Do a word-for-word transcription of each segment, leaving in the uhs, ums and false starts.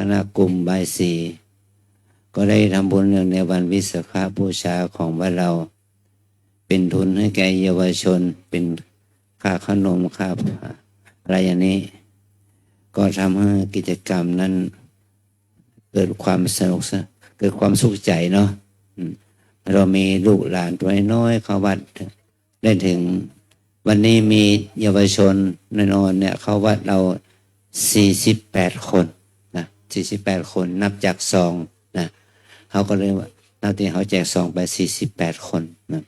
คณะกลุ่มบายสี ก็ได้ทำบุญเนื่องในวันวิสาขบูชาของวัดเรา เป๋นทุนหื้อแก่เยาวชน เป๋นค่าขนม ค่าอะไรอย่างนี้ ก็ทำหื้อกิจกรรมนั้นเกิดความสนุกสน- เกิดความสุขใจ๋เนาะ อืม เรามีลูกหลานตั๋วน้อยๆ เข้าวัด ได้เถิง วันนี้มีเยาวชนน้อยๆ เนี่ย เข้าวัดเรา สี่สิบแปด คนนะ สี่สิบแปด คน นับจากซองนะ เฮาก็เลยว่า นับตี้เฮาแจกซองไป สี่สิบแปด คนนะ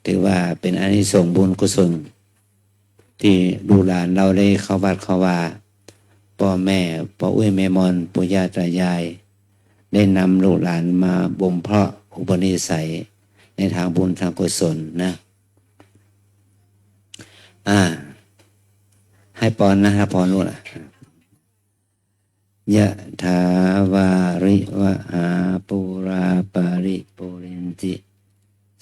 ถือว่าเป๋นอานิสงส์บุญกุศล ตี้ลูกหลานเราได้เข้าวัดเข้าวา ป้อแม่ ป้ออุ๊ยแม่มอน ปู่ย่าต๋ายาย ได้นำลูกหลานมาบ่มเพาะอุปนิสัยในตางบุญตางกุศลนะ อ่า หื้อปอนนะ หื้อปอนลูกนะ ยะถาวาริวะหาปูราปาริปูเรนติ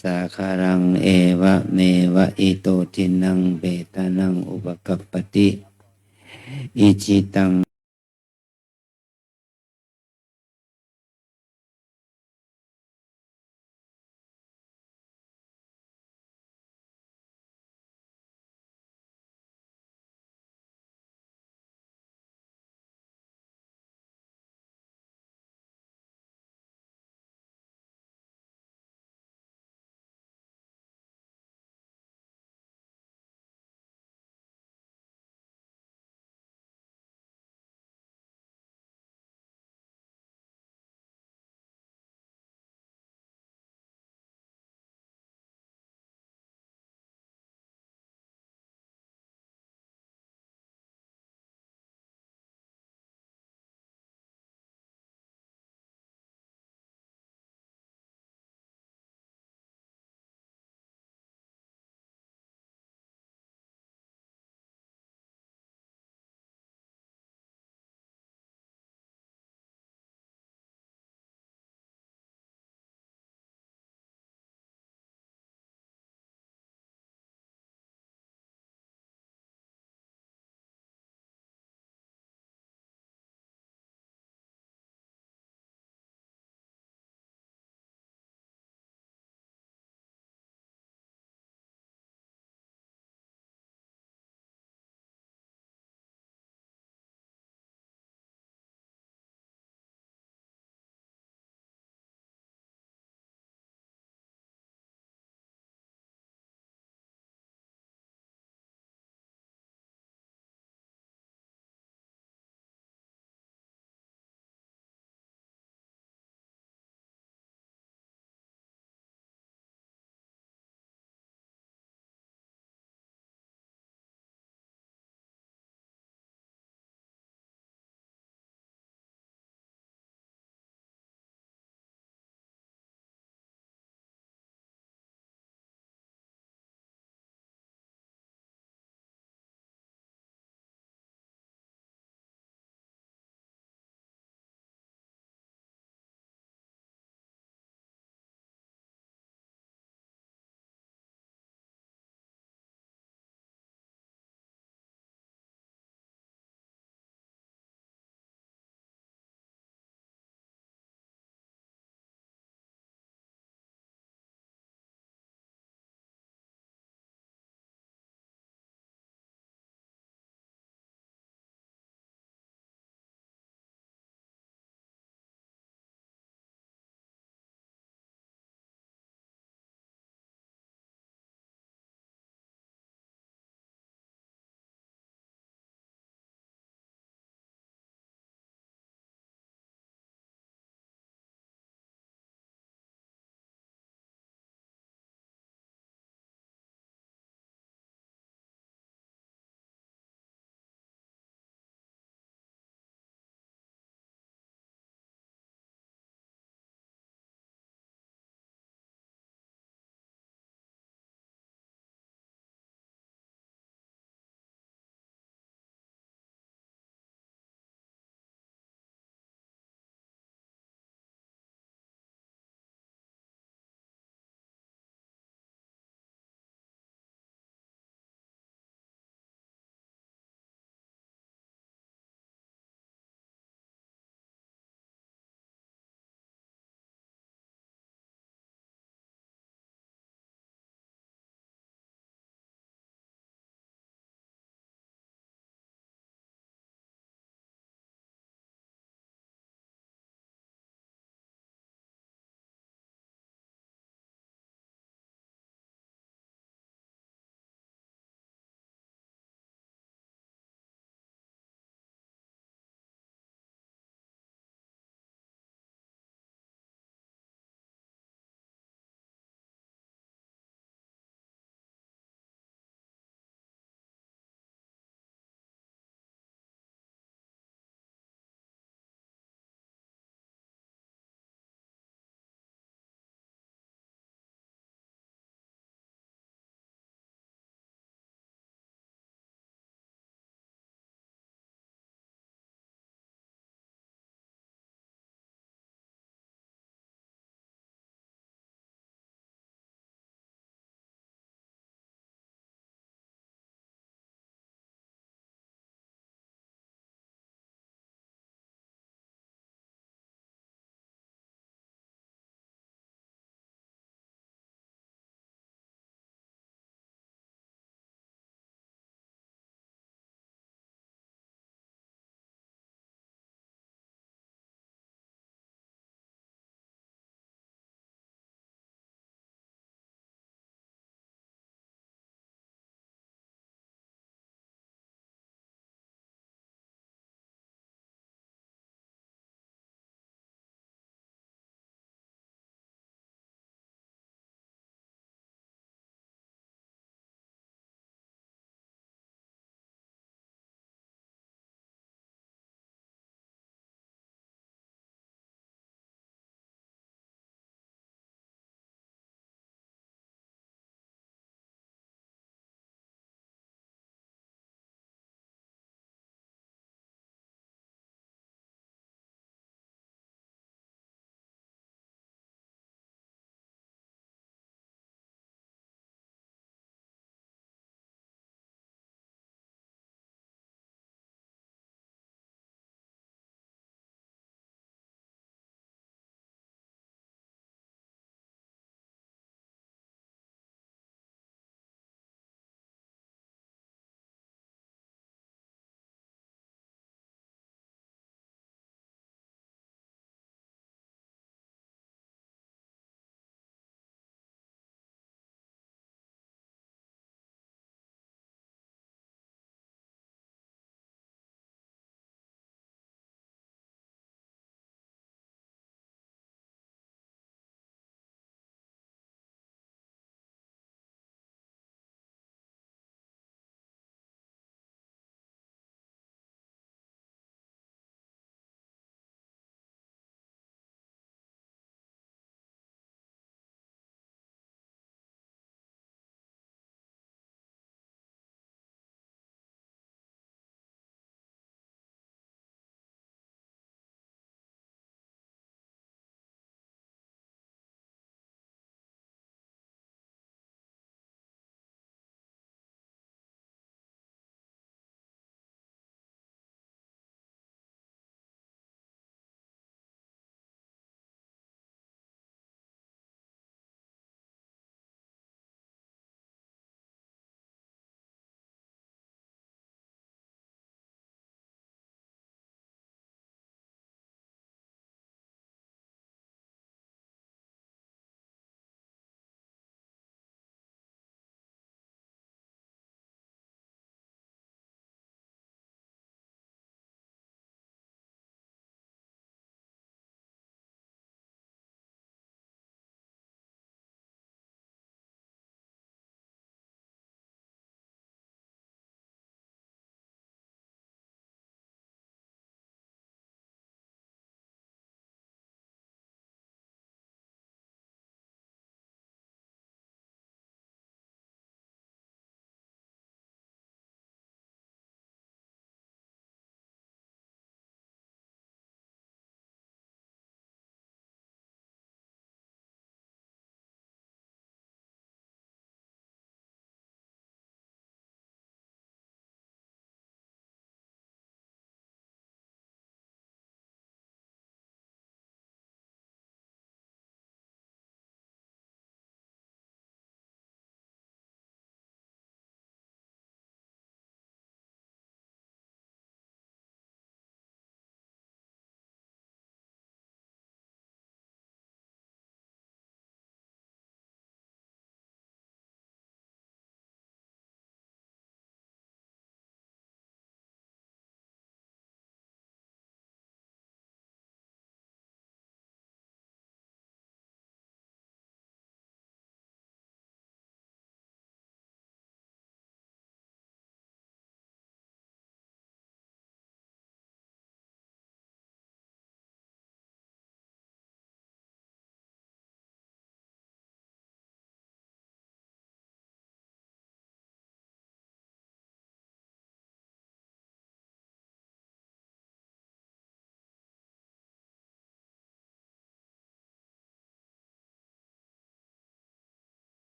สาคารัง เอวะเมวะอิโต ทินนังเปตานัง อุปกัปปติ อิจิตัง